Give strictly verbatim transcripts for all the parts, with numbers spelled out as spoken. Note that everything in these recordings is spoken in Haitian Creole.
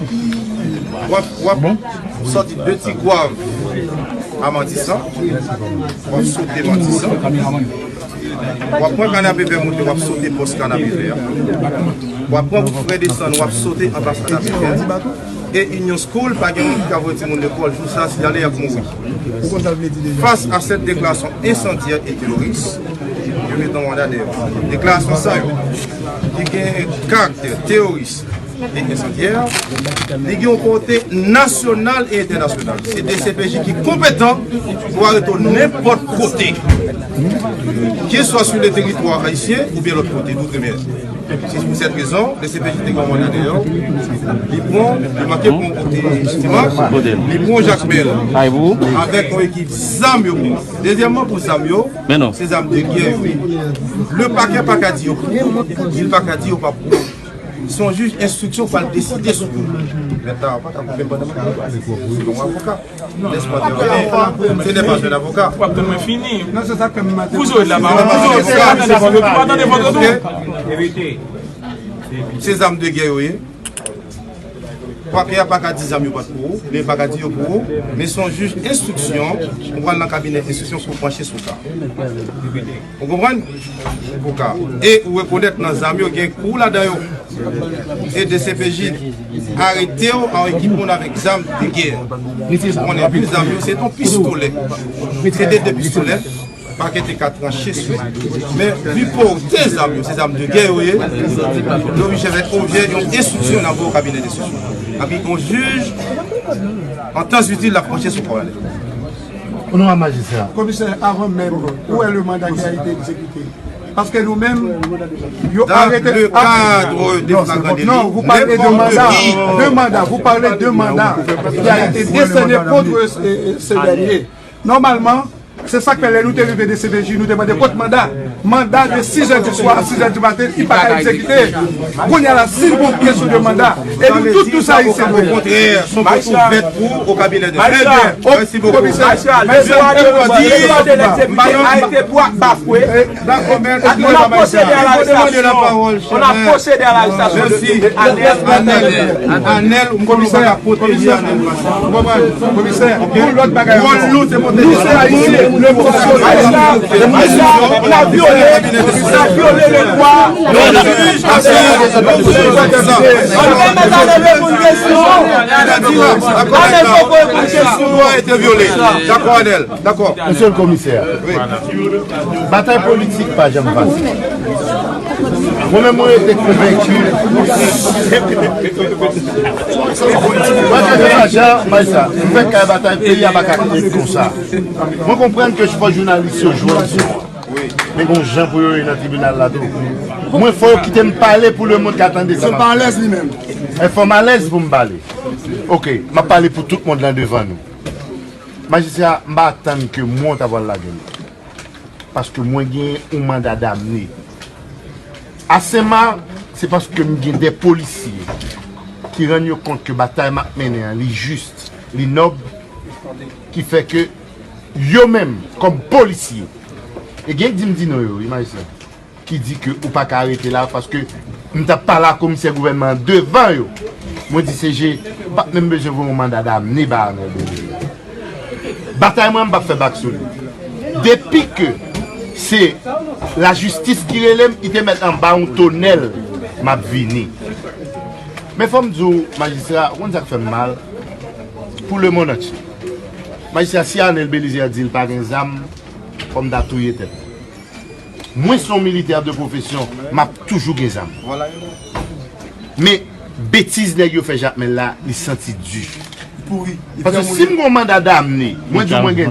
W ap, w ap sòti de Ti Gwav a Matisan, w ap sote Matisan, w ap pran Kanapevè monte, w ap sote pòs Kanapevè a, w ap pran wout Frè Desann, w ap sote anba Kanapevè a. E Union School, pa gen moun ki ka voye timoun lekòl, jou sa, si y ale, y ap mouri. Fas a sèt deklarasyon ensandyè e teworis, yo mete yon manda dèyè. Deklarasyon sa yo, ki gen karaktè teworis, e ensandyè, li gen yon pòte nasyonal e entènasyonal. Se D C P J ki konpetan pou arete w nenpòt kote, keswa sou le teritwa ayisyen oubyen lòt kote, doutremè. Se pou sèt rezon, D C P J te gen yon manda dèyè, li pran, li manke pran yon kote Timak, li pran Jakmèl, avèk yon ekip zam yo pran. Dezyèmman, pou zam yo, se zam de gè yo ye. Le pakè pa ka di yo pou ou, li pa ka di yo pa pou ou. Se yon jij enstriksyon k pral deside sou ou. Mèt la pa ka koupe m pandan m ap pale. Se yon avoka. Lèsman te rele. Se nè pa jwenn avoka. W ap tann mwen fini. Vous aurez la parole. Vous aurez la parole. Vous attendez votre tour. Se zam de gè yo ye. Pakè a pa ka di zam yo pa t pou ou, li pa ka di yo pou ou, men se yon jij enstriksyon, ou pral nan kabinè enstriksyon pou panche sou ka. Ou konprann? Pou ka. E ou rekonèt nan zam yo gen kou ladan yo. E D C P J arete w a yon ekip moun avèk zam de gè. Ou konnen pil zam yo, se yon pistolè. Se de, de pistolè. Pakè te ka tranche sou li. Men, vi pou w te zam yo, se zam de gè yo ye, yo oblije fè objè yon enstriksyon nan bo kabinè enstriksyon. Epi yon jij, an tan itil, l ap panche sou kò a. Onorab majistra. Komisè, avan menm, où est le mandat qui a été exécuté? Paske nou menm, yo arete. Dans le cadre de flagrant délit, non, vous parlez de mandat, de mandat, vous parlez de mandat qui a été décerné contre ce, ce dernier. Nòmalman, se sa k fè lè nou te rive D C P J, nou te mande kot manda. Manda de sizè di swa a sizè di maten, li pa ka egzekite. Kounye a la, si l gon kesyon de manda, e nou tout, tout sa, Ayisyen dwe. Okontrè, son pòt ouvèt pou ou o kabinè de. Trè byen. Mèsi bokou. Komisè, mèsi anpil. Mèsi anpil. Mèsi anpil. Mèsi anpil. Mèsi anpil. Mèsi anpil. On a procédé à l'arrestation de, de Anel. Anel, Anel, ou konn nou pa ka pwoteje Anel. Ou konprann? Komisè, pou lòt bagay ankò. Wòl nou, se pwoteje. Nou se Ayisyen. Ayisyen, n ap vyole, n ap vyole ledwa. Anel pa ka reponn kesyon. Anel poko reponn kesyon. Dakò, Anel. Dakò. Mesye le komisè, batay politik pa janm fasil. Mwen menm, mwen rete konvenki. Mwen, Kaka Macha, bay sa. Mwen fèk kay batay, peyi a pa ka kite konsa. Mwen konprann ke fò jounalis yo jwe. Men gon jan pou yo ye nan tribinal la tou. Mwen, fò yo kite m pale pou lemonn ka tande sa. Se pa alèz li menm. E fò m alèz pou m pale. Oke, m ap pale pou tout moun lan devan nou. Majistra, m pa atann ke mwen w ta pral lage m. Paske mwen gen yon manda damne. A Senmak, se paske m gen de polisye ki rann yo kont ke batay m ap mennen an, li jis, li nòb, ki fè ke yo menm, kòm polisye, e gen k di m di non yo, wi, majistra. Ki di ke ou pa ka rete la paske m t ap pale a komisè gouvènman an devan yo. Mwen di C G pa t menm bezwen voye yon manda damne ba Arnel Belizaire. Batay mwen an, m p ap fè bak sou li. Depi ke se lajistis ki rele m, li te mèt anba yon tonèl, m ap vini. Men fò m di w, majistra, ou konn sa k fè m mal? Pou lemonn antye. Majistra, si Arnel Belizaire di l pa gen zam, fò m ta touye tèt mwen. Mwen se yon militè de pwofesyon, m ap toujou gen zam. Men, betiz nèg yo fè Jakmèl la, li santi di. Paske si m gon manda damne, mwen di w mwen gen.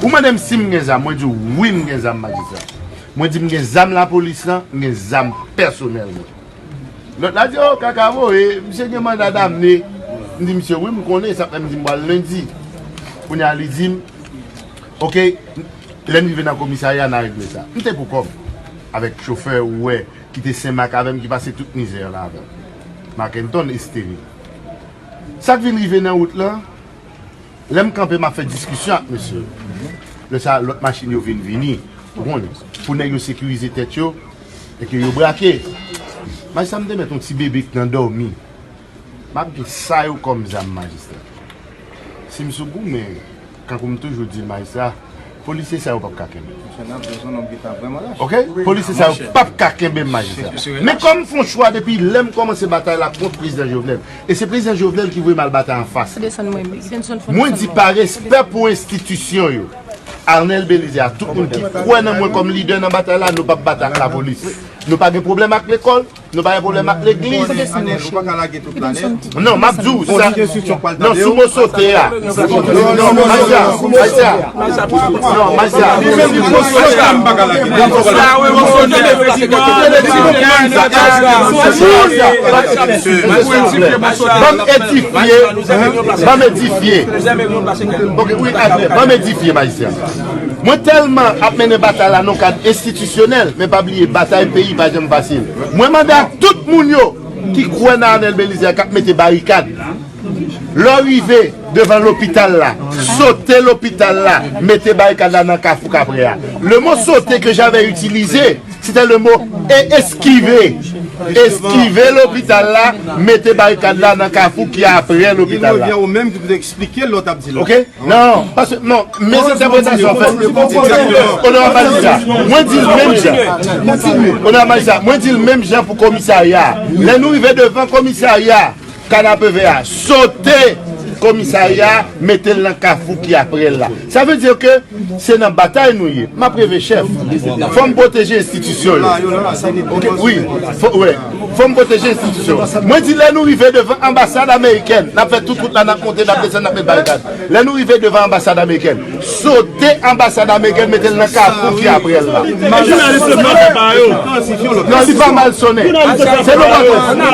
Ou mande m si m gen zam, mwen di w wi m gen zam, majistra. Mwen di m gen zam lapolis lan, m gen zam pèsonèl mwen. Lòt la di, o, Kaka voye, misye gen manda damne. M di misye, wi, m konnen, sa fè m di m pral lendi. Kounye a, li di m, oke, lè n rive nan komisarya, n a regle sa. M te pou kò m, avèk chofè, ou wè, ki te Senmak avè m, ki pase tout mizè la avè m. Makenton Esteri. Sa k vin rive nan wout lan, lè m kanpe, m ap fè diskisyon ak mesye yo. Lè sa a, lòt machin yo vin vini. Ou konnen, pou nèg yo sekirize tèt yo, e ke yo brake. Majistra, m te mèt yon ti bebe k nan dòmi. Ap gen sa yo kòm zam, majistra. Si m sou goumen, kankou m toujou di l, majistra, polisye sa yo p ap ka kenbe. Oke? Polisye sa yo p ap ka kenbe m, majistra. Men kòm m fè yon chwa depi lè m kòmanse batay la kont prezidan Jovenel, e se prezidan Jovenel ki voye m al batay anfas. Mwen di pa respè pou enstitisyon yo, Arnel Belizaire, tout moun ki kwè nan mwen kòm lidè nan batay la, nou p ap batay ak lapolis. Nou pa gen pwoblèm ak lekòl, nou pa gen pwoblèm ak legliz. Non, m ap di w sa. Non, sou mo sote a. Non, Maisha, Maisha. Non, Maisha. Ban m edifye. Ban m edifye. Ok, wi, ban m edifye, majistra. Mwen tèlman ap mennen batay la nan kad enstitisyonèl, men pa bliye, batay peyi pa janm fasil. Mwen mande ak tout moun yo ki kwè nan Arnel Belizaire k ap mete barikad. Lè w rive devan lopital la, sote lopital la, mete barikad la nan kafou Kaprè a. Le mot sauter que j'avais utilisé, c'était le mot e-, esquiver. Eskive lopital la, mete barikad la nan kafou ki aprè lopital la. Ou menm ki pou te eksplike lè w t ap di l. Ok? Non, paske, non, mezentèpretasyon fèt. Onorab majistra, mwen di l menm jan. Onorab majistra, mwen di l menm jan pou komisarya a. Lè nou rive devan komisarya a, kanapevè a, sote komisarya a, mete l nan kafou ki aprè l la. Sa vle di ke se nan batay nou ye. M ap reve chèf. Fò m pwoteje enstitisyon yo. Ok, wi. Fò, wi. Fò m pwoteje enstitisyon. Mwen di lè nou rive devan anbasad amerikèn, n ap fè tout wout la, n ap monte, n ap desann, n ap met barikad. Lè nou rive devan anbasad amerikèn, sote anbasad amerikèn, mete l nan kafou ki aprè l la. Jounalis yo mal fè pa yo. Non, li pa mal sonnen. Se nou pa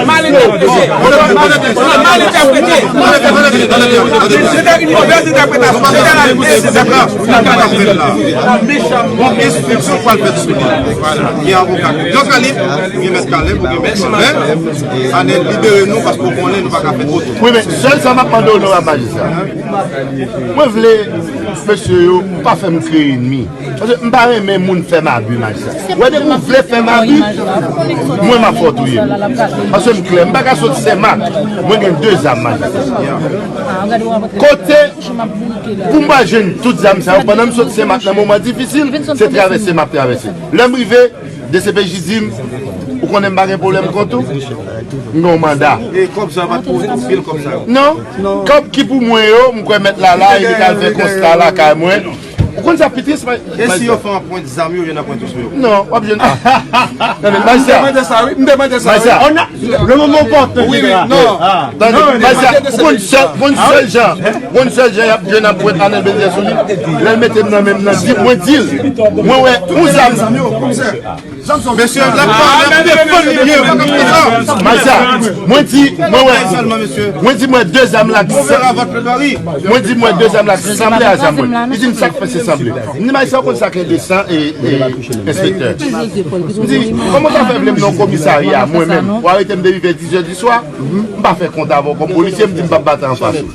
mal entèprete. Mal entèprete. Se te yon movèz entèpretasyon. Se te la, se te la. Bon, enstriksyon pral fèt sou li. Vwala. Gen avoka, gen Kalib, gen mèt Kalib, gen mèt Kalib. Anèl libere nou paske w konnen nou pa ka fè oto. Wi, men sèl sa m ap mande onorab majistra. Mwen vle mesye yo pa fè m kreye enmi. Paske m pa renmen moun fè m abi, majistra. Wè, depi w vle fè m abi, mwen m ap fè w touye m. Paske m klè, m pa ka sot Senmak, mwen gen de zam, majistra. Kote pou m pa jwenn tout zam sa yo, pandan m sot Senmak nan moman difisil, se travèse m ap travèse. Lè m rive, D C P J di m, ou konnen m pa gen pwoblèm kont ou, m gen yon manda. E kòb sa pa t pou ou, pil kòb sa yo? Non, kòb ki pou mwen yo, m kwè mèt la la, epi k al fè konsta lakay mwen. Ou konn sa pi tris, ma-, e si yo fè anprent zam yo, yo nan pwent sou yo? Non, w ap jwenn. Tande, majistra. M te mande sa, wi. M te mande sa, wi. Majistra. On a, le moment opportun, wi, wi, non. Tande, majistra, ou konn sèl, ou konn sèl jan, ou konn sèl jan y ap jwenn anprent Arnel Belizaire sou li? Lè l mete m nan men m nan, di, mwen di l, mwen wè yon zam. Mesye, la pa la defann li byen. Majistra, mwen di, mwen wè, mwen di mwen de zam la ki sanble a zam mwen. Li di m sa k fè se sanble. M di, majistra, ou konn sa k enteresan, e, e, enspektè. M di, kòman w ta fè vle m nan komisarya, mwen menm, w arete m depi vè diz è di swa, m pa fè kont avè w kòm polisye, m di m p ap batay anfas ou.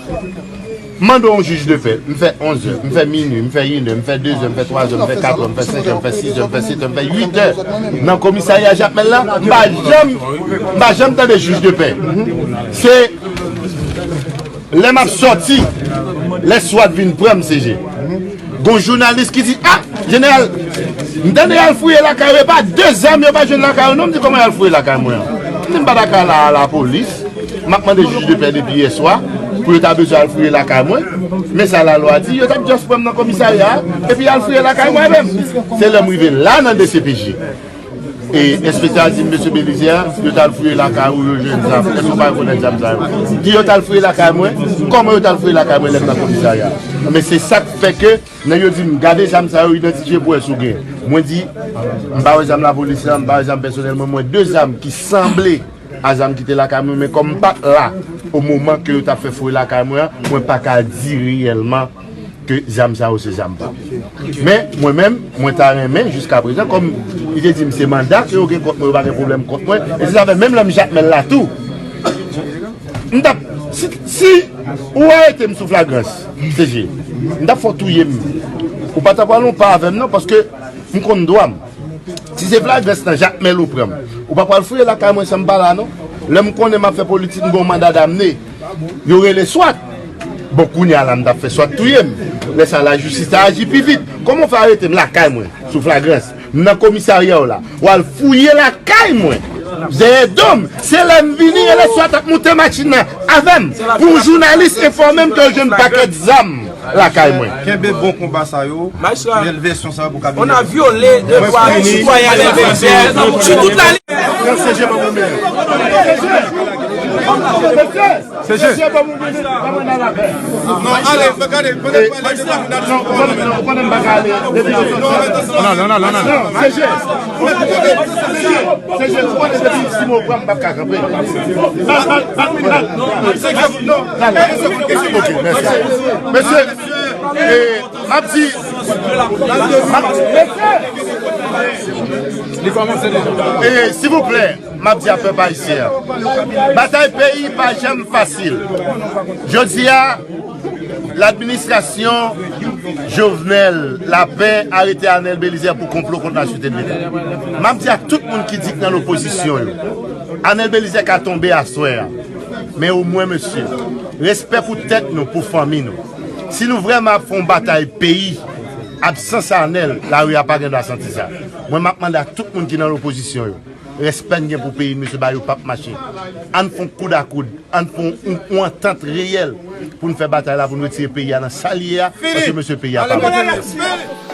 M mande yon jij de pè, m fè onz è, m fè minui, m fè inè, m fè dezè, m fè twazè, m fè katrè, m fè senkè, m fè sizè, m fè setè, m fè uitè nan komisarya Jakmèl la, m pa janm, m pa janm tande jij de pè. Se lè m ap sòti, lè swat vin pran m, C G. Gon jounalis ki di, a, jeneral, m tande y al fouye lakay ou, e pa de zam yo pa jwenn lakay ou non, m di kòman y al fouye lakay mwen an? M di m pa dakò la a lapolis. M ap mande jij de pè depi yè swa pou yo ta bezwen al fouye lakay mwen. Men sa lalwa di, yo t ap just pran m nan komisarya a, epi y al fouye lakay mwen menm. Se lè m rive la nan D C P J. E enspektè a di m, mesye Belizaire, yo t al fouye lakay ou, yo jwenn zam. Èske w pa rekonèt zam sa yo? M di yo t al fouye lakay mwen. Kòman yo t al fouye lakay mwen lè m nan komisarya? Men se sa k fè ke nèg yo di m, gade zam sa yo, idantifye pou wè si w gen. Mwen di, m pa wè zam lapolis la, m pa wè zam pèsonèl mwen, mwen de zam ki sanble a zam ki te lakay mwen, men kòm m pa t la o moman ke yo t ap fè fouye lakay mwen an, mwen pa ka di reyèlman ke zam sa yo se zam pa m. Men, mwen menm, mwen ta renmen, jiska prezan, kòm li te di m se manda ke yo gen kont mwen, yo pa gen pwoblèm kont mwen, e se sa fè menm lè m Jakmèl la tou, m t ap, si, si ou arete m sou flagrans, C G, m t ap fè w touye m. Ou pa t ap pral yon pa avè m non, paske m konn dwa m. Si se flagrans nan Jakmèl ou pran m, ou pa pral fouye lakay mwen san m pa la non. Lè m konnen m ap fè politik, m gen yon manda damne. Yo rele swat. Bon, kounye a la, m t ap fè swat touye m. Lè sa, lajistis ta aji pi vit. Kòman w fè arete m lakay mwen, sou flagrans? M nan komisarya w la. W al fouye lakay mwen. Dèyè do m, se lè m vini, rele swat ap moute machin nan avè m. Pou yon jounalis enfòme m ke l jwenn pakèt zam lakay mwen. Kenbe bon konba sa yo. Majistra, bèl vèsyon sa yo pou Kabinèt. On a violé le droit du citoyen à l'intérieur. Sou tout la ligne. Se jè. Non, ale, gade, gade. Non, ou konnen, ou konnen m pa ka ale. Non, non, non, non, non. Non, se jè. Se jè, ou konnen depi si mwen pran, m p ap ka kanpe. Bat, bat, bat, bat. Non, non, non. Ok, mèsi. Mesye, e, m ap di, m ap, e, silvouplè, m ap di a pèp ayisyen an, batay peyi pa janm fasil. Jodi a, ladministrasyon Jovenel Lapin arete Arnel Belizaire pou konplo kont la Sûreté de l'État. M ap di a tout moun ki di k nan lopozisyon yo, Arnel Belizaire ka tonbe aswè a. Men omwen, mesye, respè pou tèt nou, pou fanmi nou. Si nou vrèman ap fè yon batay peyi, absans Arnel, lari a pa gen dwa santi sa. Mwen, m ap mande a tout moun ki nan lopozisyon yo, respè n gen pou peyi n, mesye, bagay yo p ap mache. Ann fè yon koud a koud, ann fè yon, yon antant reyèl pou n fè batay la, pou n retire peyi a nan sa l ye a, paske, mesye, peyi a pa bon.